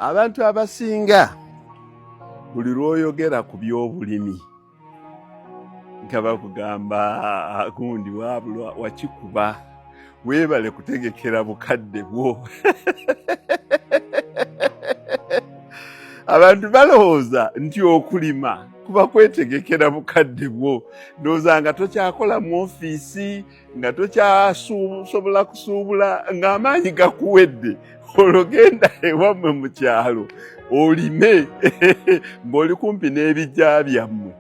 Abantu abasinga buli lw'oyogera ku by'obulimi nga bakugamba, "Gundi wabulwa wakikuba, weebale kutegekera bukadde bwo." Abantu balowooza nti okulima kuba kwetegekera bukadde bwo. Ndowooza nga tokyakola mu ofiisi, nga tokyasobola kusuubula, ng'amaanyi gakuwedde, olwo genda ewammwe mu kyalo olime ng'oli kumpi n'ebijja byammwe.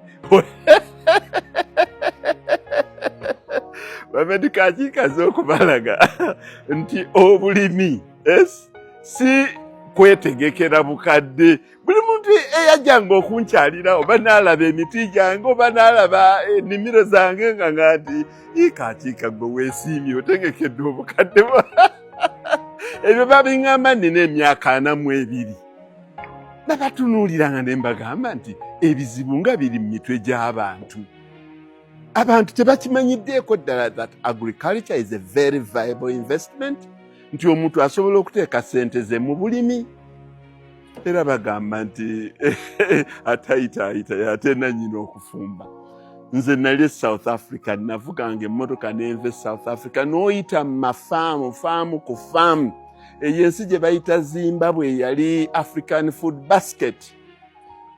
Bamedikakiikaze okubalaga nti obulimi si kwetegekera bukadde. Buli muntu eyajjanga okunkyalira oba n'alaba emiti gyange oba n'alaba ennimiro zange nga nti, "Ikakiika gwe weesiimye, otegekedde obukadde." Ebyo babiŋŋamba nina emyaka 42. Nabatunuuliranga ne mbagamba nti ebizibu nga biri mu mitwe gy'abantu. Abantu tebakimanyiddeeko ddala that agriculture is a very viable investment, nti omuntu asobola okuteeka sente ze mu bulimi. Era bagamba nti atayitaayita yate nannyina okufumba. Nze nali e South Africa, navuganga emmotoka nenva e South Africa n'oyita mu mafaamu, faamu ku faamu. Eyo ensi gye bayita Zimbabwe yali African food basket.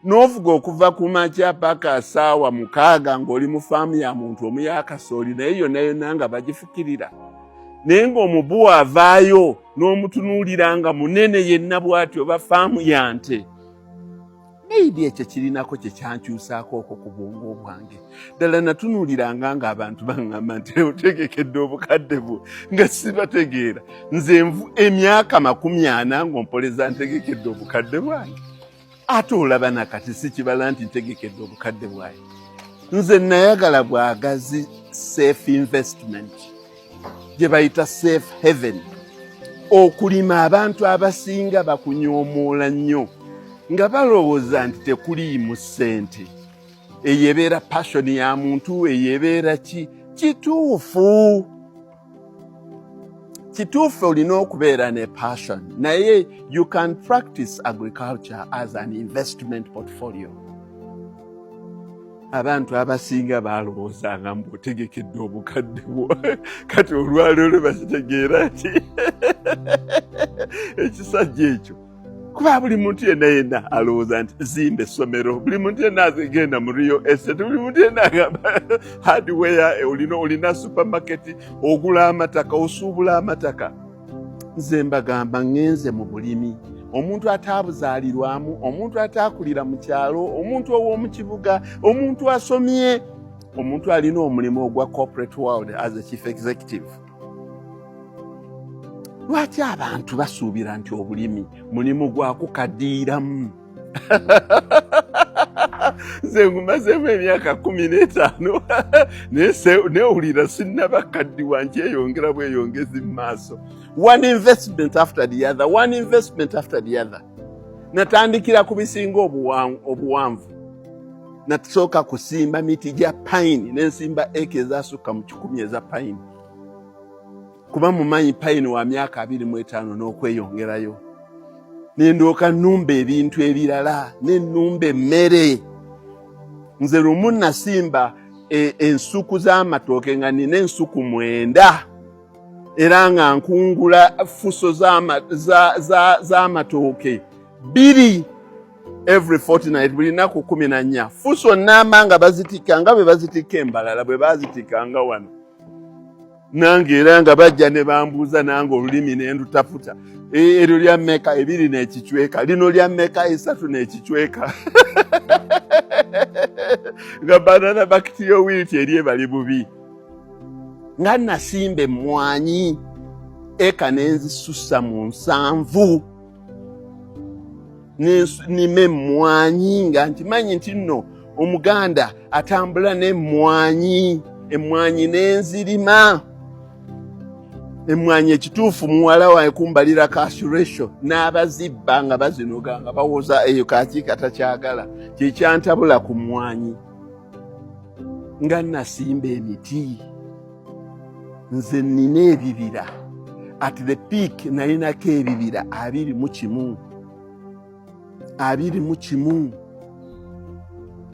N'ovuga okuva ku makya paka saawa 6 ng'oli mu faamu ya muntu omu yakasooli, naye yonna yonna nga bagifukirira, naye ng'omubuwa avaayo n'omutunuulira nga munene yenna bw'atyo, oba faamu ya nte. Maybe ekyo kirinako kye kyankyusaako okwo ku bwongo bwange. Ddala natunuuliranga ng'abantu baŋŋamba nti otegekedde obukadde bwo, nga sibategeera. Nze nvu emyaka 40 ng'ompoleza ntegekedde obukadde bwange, ate olaba nakati sikibala nti ntegekedde obukadde bwange. Nze nayagala bwagazi safe investment gye bayita safe haven. Okulima abantu abasinga bakunyoomoola nnyo nga balowooza nti tekuliimu ssente, eyo ebeera passion ya muntu, eyo ebeera ki. Kituufu, kituufu, olina okubeera ne passion, naye you can practice agriculture as an investment portfolio. Abantu abasinga balowoozanga mbu otegekedde obukadde bwo. Kati olwaleero bakitegeera nti ekisajja ekyo, kuba buli muntu yenna yenna alowooza nti zimba essomero, buli muntu yenna agenda mu real estate, buli muntu yenna agamba hardware, olina supermarket, ogula amataka, osuubula amataka. Nze mbagamba ŋŋenze mu bulimi. Omuntu ataabuzaalirwamu, omuntu ataakulira mu kyalo, omuntu ow'omu kibuga, omuntu asomye, omuntu alina omulimu ogwa corporate world as a chief executive, lwaki abantu basuubira nti obulimi mulimu gwakukaddiiramu? Nze ngumazeemu emyaka 15, naye newulira sinnabakaddiwa, nkyeyongera bweyongezi mu maaso. One investment after the other, one investment after the other. Natandikira ku bisinga obuwanvu. Nasooka kusimba miti gya pine, nensimba eka ezasukka mu 100 eza pine, kuba mumanyi pine wa myaka 25 n'okweyongerayo. Nendooka nnumba ebintu ebirala, nenumba emmere. Nze lumu nasimba ensuku z'amatooke nga nina ensuku 9, era nga nkungula fuso z'amatooke 2 every fortnight, buli nnaku 14. Fuso namba nga bazitikka nga bwe bazitikka embalala, bwe bazitikanga wano. Nange era nga bajja ne bambuuza, nange olulimi ne ndutaputa. Eryo lya mmeka? Ebiri n'ekicweka. Lino lya mmeka? Esatu n'ekicweka. Nga banana bacterial wilt eri ebali bubi. Nga nasimba emmwanyi eka nenzisusa mu 70, nima emmwanyi nga nkimanyi nti nno Omuganda atambula n'emmwanyi. Emmwanyi n'enzirima emmwanyi. Ekituufu, muwala wange kumbalira cash ratio n'abazibba nga bazinoga nga bawoza eyo Kakiika takyagala, kyekyantabula ku mmwanyi. Nga nasimba emiti, nze nina ebibira. At the peak nalinako ebibira 21. 21,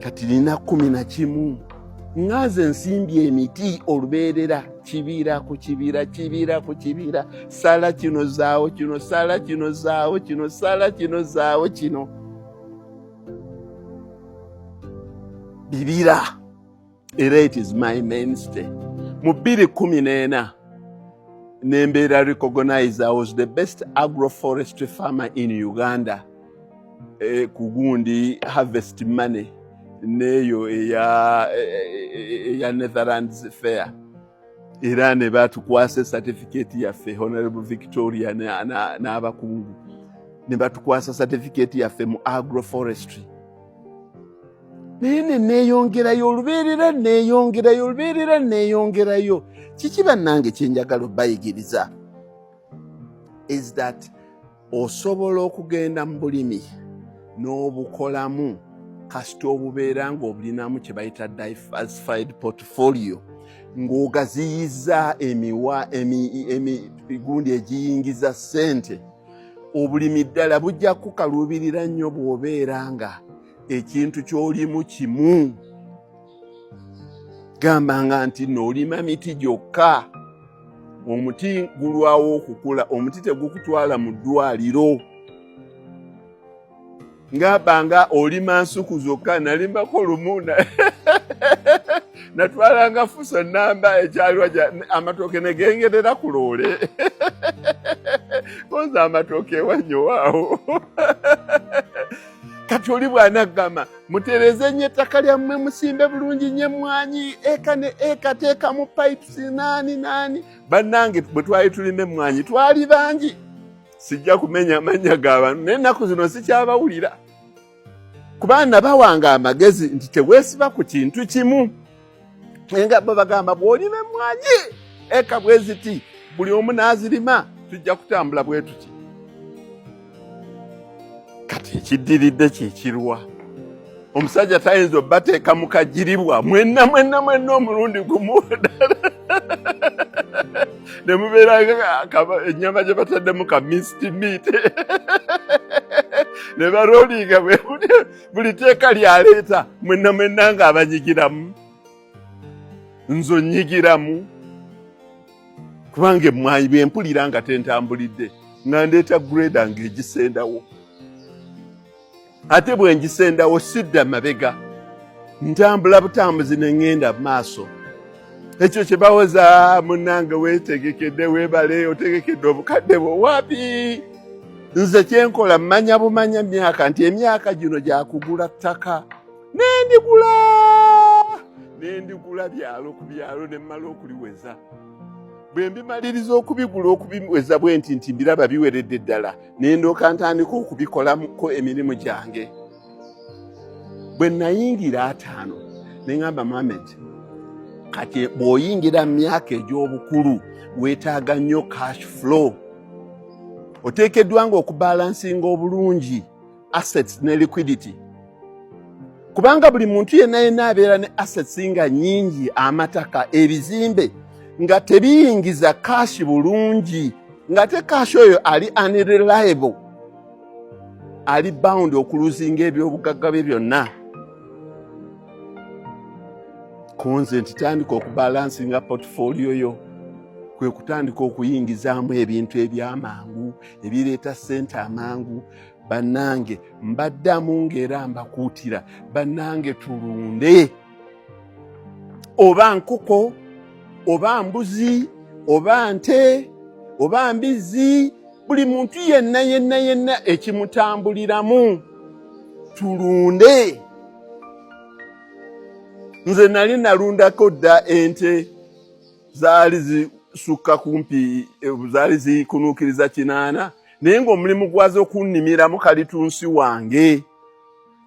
kati nina 11. Ŋŋanze nsimbye emiti olubeerera, kibira ku kibira, kibira ku kibira, sala kino zaawo kino, sala kino zaawo kino, sala kino zaawo kino, bibira. Era it is my mainstay. Mu 2014 nembeera recognize I was the best agroforestry farmer in Uganda, ku gundi Harvest Money neeyo eya Netherlands Fair, era ne batukwasa certificate yaffe. Honorable Victoria n'abakungu ne batukwasa certificate yaffe mu agroforestry. Naye ne neeyongerayo olubeerera, neeyongerayo olubeerera, neeyongerayo. Kiki bannange kyenjagala obayigiriza is that osobola okugenda mu bulimi n'obukolamu kasita obubeera ng'obulinamu kye bayita diversified portfolio, ng'ogaziyiza emiwa emigundi egiyingiza ssente. Obulimi ddala bujja kukaluubirira nnyo bw'obeera nga ekintu ky'olimu kimu, gamba nga nti n'olima miti gyokka. Omuti gulwawo okukula, omuti tegukutwala mu ddwaliro. Ngamba nga olima nsuku zokka. Nalimbako lumu, natwalanga fuso namba ekyaliwa, amatooke ne gengerera ku loole konza amatooke ewanyowaawo. Kati oli bw'anaggamba, mutereeze nnyo ettaka lyammwe, musimbe bulungi nnyo emmwanyi eka ne eka, teekamu pipes naani naani. Bannange, bwe twali tulima emmwanyi twali bangi, sijja kumenya amannya g'abantu, naye ennaku zino sikyabawulira, kubanga bawanga amagezi nti teweesiba ku kintu kimu. Naye nga bo bagamba bw'olima emmwanyi eka bwe ziti, buli omu n'azirima, tujja kutambula bwe tuti. Kati ekiddiridde kyekirwa, omusajja tayinza obbateeka mu kagiribwa mwenna mwenna mwenna omulundi gumu ne mubeera ennyama gye bataddemu ka minced meat ne barolinga buli teeka lyaleeta, mwenna mwenna ng'abanyigiramu. Nze onyigiramu kubanga emmwanyi bwe mpulira nga tentambulidde, nga ndeeta grader ng'egisendawo, ate bwe ngisendawo sidda mabega, ntambula butambuzi ne ŋŋenda maaso. Ekyo kye bawoza, munnange weetegekedde, weebale otegekedde obukadde bwe waapi. Nze kyenkola mmanya bumanya myaka nti emyaka gino gyakugula ttaka, nendigula, nendigula byalo ku byalo, ne mmala okuliweza. Bwe mbimaliriza okubigula, okubiweza bwe nti nti mbiraba biweredde ddala, ne ndooka ntandika okubikolamuko emirimu gyange. Bwe nayingira 50, ne ŋŋamba Mohamed, kati bw'oyingira mu myaka egy'obukulu weetaaga nnyo cash flow. Oteekeddwa nga okubalansinga obulungi assets ne liquidity, kubanga buli muntu yenna yenna abeera ne assets nga nnyingi, amataka, ebizimbe, nga tebiyingiza cash bulungi, ng'ate cash oyo ali unreliable, ali bound okuluzinga ebyobugagga bye byonna. Kunze nti tandika okubalansinga portfolio yo, kwe kutandika okuyingizaamu ebintu ebyamangu ebireeta ssente amangu. Bannange, mbaddamu ng'era mbakuutira, bannange, tulunde oba nkoko oba mbuzi oba nte oba mbizzi, buli muntu yenna yenna yenna ekimutambuliramu, tulunde. Nze nali nalundako dda ente, zaali zisukka kumpi, zaali zikunuukiriza 8, naye ng'omulimu gwazo okunnimiramu kalitunsi wange.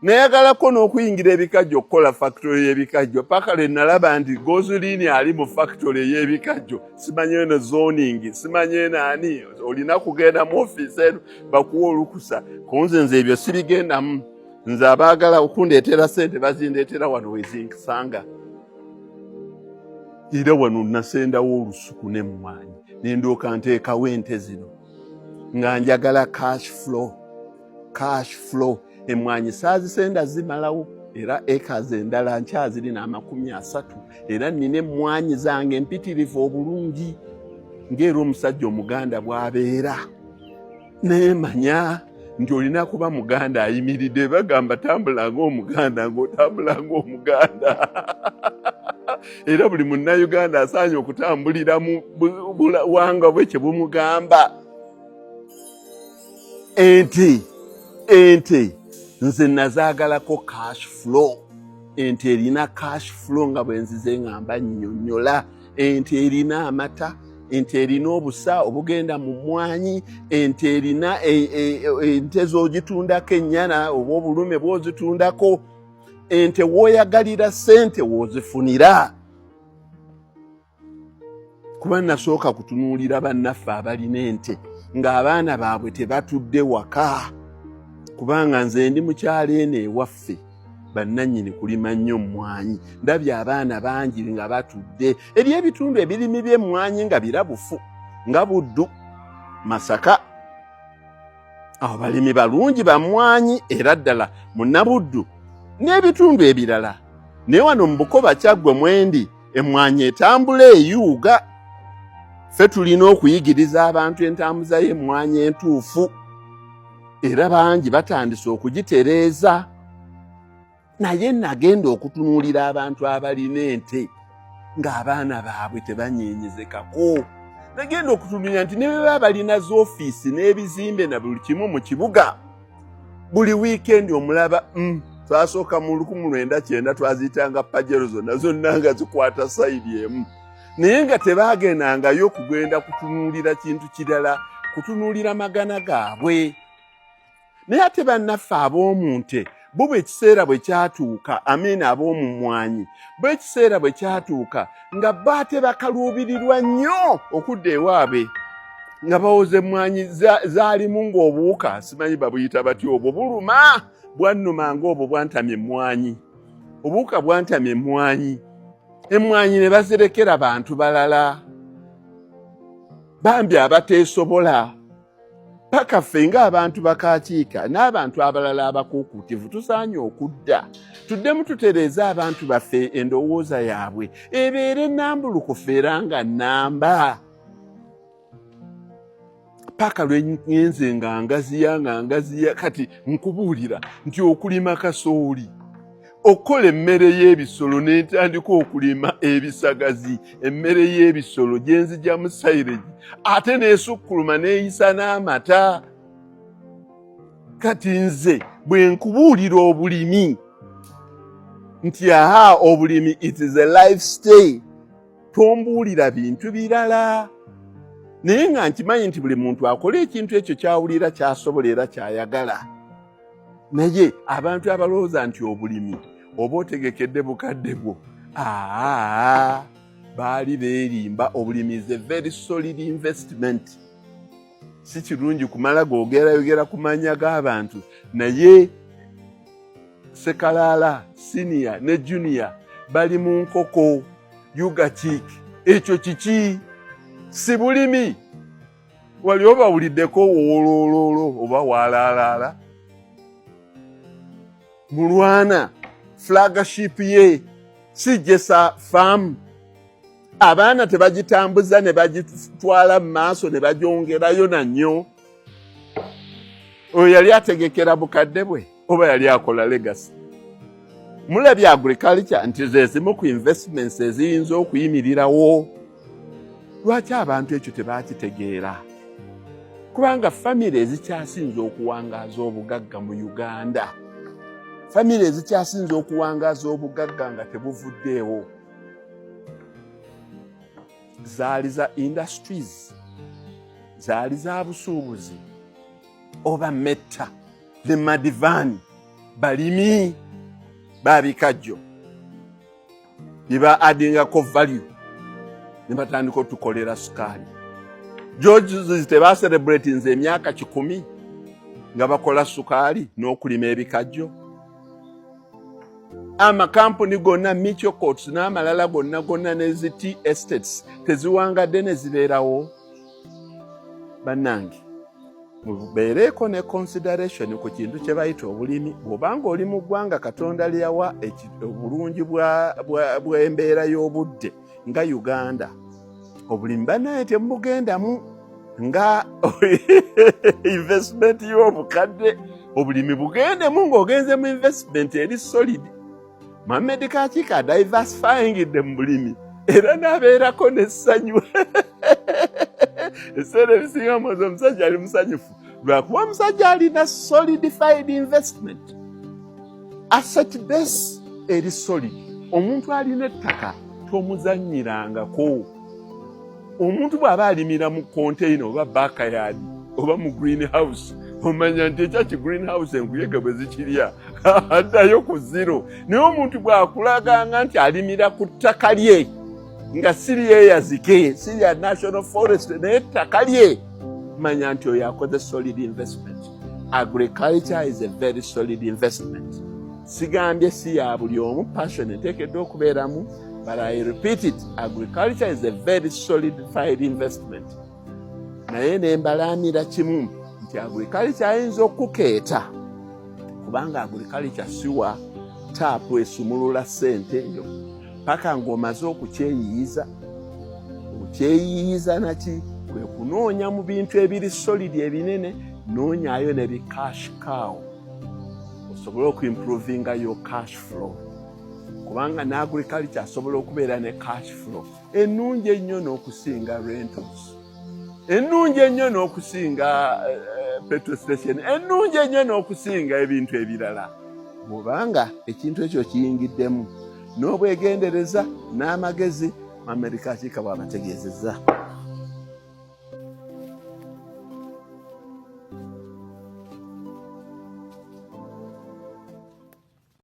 Nayagalako n'okuyingira ebikajjo, okukola factory y'ebikajjo, paka lwe nalaba nti gozulini ali mu factory ey'ebikajjo, simanyi eno zoning, simanyi eno ani, olina kugenda mu ofiisi eno bakuwa olukusa. Kunze nze ebyo sibigendamu. Nze abaagala okundeetera sente bazindeetera wano wezinsanga. Era wano nasendawo olusuku n'emmwanyi, ne ndooka nteekawo ente zino nga njagala cash flow, cash flow. Emmwanyi saazisenda zimalawo, era acres endala nkyazirina 30, era nnina emmwanyi zange empitirivu obulungi ng'era omusajja Omuganda bw'abeera. Naye manya nti olina kuba Muganda ayimiridde. Bagamba tambula ng'Omuganda, ng'otambula ng'Omuganda, era buli Munnayuganda asaanye okutambulira mu buwangwa bwe kye bumugamba. Ente nze nazaagalako cash flow. Ente erina cash flow nga bwe nzize ngamba nnyonnyola. Ente erina amata, ente erina obusa obugenda mu mmwanyi, ente erina ente z'ogitundako ennyana oba obulume bw'ozitundako. Ente w'oyagalira ssente w'ozifunira, kuba nasooka kutunuulira bannaffe abalina ente ng'abaana baabwe tebatudde waka, kubanga nze ndi mukyalo eno ewaffe bannannyini kulima nnyo mmwanyi. Ndabye abaana bangi nga batudde eri ebitundu ebirimi by'emmwanyi nga birabufu, nga Buddu, Masaka. Awo balimi balungi bammwanyi era ddala Munnabuddu n'ebitundu ebirala, naye wano mu Bukoba, Kyaggwe mwendi, emmwanyi etambula eyuuga. Ffe tulina okuyigiriza abantu entambuza y'emmwanyi entuufu, era bangi batandise okugitereeza. Naye nagenda okutunuulira abantu abalina ente ng'abaana baabwe tebanyenyezekako. Nagenda okutunuulira nti ne bwe baba balina zoofiisi n'ebizimbe na buli kimu mu kibuga, buli wiikendi omulaba twasooka mu 1990 twaziyitanga Pajero, zonna zonna nga zikwata side emu, naye nga tebagendangayo kugenda kutunuulira kintu kirala, kutunuulira magana gaabwe. Naye ate bannaffe ab'omu nte bo bwe ekiseera bwe kyatuuka, amiina, ab'omu mmwanyi bo ekiseera bwe kyatuuka nga bo ate bakaluubirirwa nnyo okudda ewaabwe, nga bawoza emmwanyi zaalimu ng'obuwuka, simanyi babuyita batya, obwo buluma, bwannuma ng'obwo bwantamya emmwanyi, obuwuka bwantamya emmwanyi. Emmwanyi ne bazirekera bantu balala bambi abateesobola. Paka ffe ng'abantu bakakiika n'abantu abalala abakuukuutivu tusaanye okudda tuddemu tutereeze abantu baffe, endowooza yaabwe ebeere nambulukufu era nga nnamba. Paka lwe ngenze nga ngaziya, nga ngaziya, kati nkubuulira nti okulima kasooli, okukola emmere y'ebisolo, n'entandika okulima ebisagazi, emmere y'ebisolo gyenzigyamu silage, ate n'esukkuluma n'eyisa n'amata. Kati nze bwe nkubuulira obulimi nti aha, obulimi it is a lifestyle, tombuulira bintu birala. Naye nga nkimanyi nti buli muntu akola ekintu ekyo kyawulira kyasobola era kyayagala. Naye abantu abalowooza nti obulimi oba otegekedde bukadde bwo, aa, baali beerimba. Obulimi is a very solid investment. Si kirungi kumala googerayogera ku mannya g'abantu, naye Sekalaala Senior ne Junior bali mu nkoko Ugachick. Ekyo kiki? Si bulimi? Wali obawuliddeko woolooloolo oba waalaalaala? Mulwana flagship ye si Jesa Farm? Abaana tebagitambuza ne bagitwala mu maaso ne bagyongerayo nannyo? Oyo yali ategekera bukadde bwe oba yali akola legacy? Mulabye agriculture nti ze zimu ku investments eziyinza okuyimirirawo. Lwaki abantu ekyo tebakitegeera? Kubanga famire ezikyasinza okuwangaaza obugagga mu Uganda, famire ezikyasinza okuwangaaza obugagga nga tebuvuddeewo, zaali za industries, zaali za busuubuzi, oba Mehta ne Madhvani balimi babikajjo bye addingako value ne batandika otukolera sukaali. George tebacelebratinze emyaka 100 nga bakola sukaali n'okulima ebikajjo? Amakampuni gonna, Mitchell n'amalala gonna gonna, ne tea estates teziwangadde ne zibeerawo? Bannange. Mubeereeko ne consideration ku kintu kye bayita obulimi. Bw'obanga oli mu ggwanga Katonda lyawa obulungi bw'embeera y'obudde nga Uganda, obulimi banaye temubugendamu nga investment y'obukadde. Obulimi bugendemu ng'ogenze mu investment eri solid. Mohammed Kakiika diversifyingidde mu bulimi era n'abeerako n'essanyu. Ebiseera ebisinga muzi omusajja ali musanyufu lwakuba omusajja alina solidified investment asset base eri solid. Omuntu alina ettaka tomuzannyirangako. Omuntu bw'aba alimira mu container oba backyard oba mu green house, omanya nti ekya ki green house enkuyege bwe zikirya addayo ku zero. Naye omuntu bw'akulaganga nti alimira ku ttaka lye nga si lyeyazike, si lya national forest, naye ettaka lye, manya nti oyo akoze solid investment. Agriculture is a very solid investment. Sigambye si ya buli omu, passion eteekeddwa okubeeramu, but I repeat it, agriculture is a very solidified investment. Naye nembalaamira kimu nti agriculture ayinza okukeeta, kubanga agriculture siwa taapu esumulula ssente eyo paka ng'omaze okukyeyiyiza. Okyeyiyiza naki? Kwe kunoonya mu bintu ebiri solid ebinene, noonyayo ne bi cash cow osobole okuimprovinga your cash flow, kubanga ne agriculture asobola okubeera ne cash flow ennungi ennyo n'okusinga rentals, ennungi ennyo n'okusinga petrol station, ennungi ennyo n'okusinga ebintu ebirala, bw'obanga ekintu ekyo kiyingiddemu n'obwegendereza n'amagezi. Amerika Akiika bw'abategeezezza.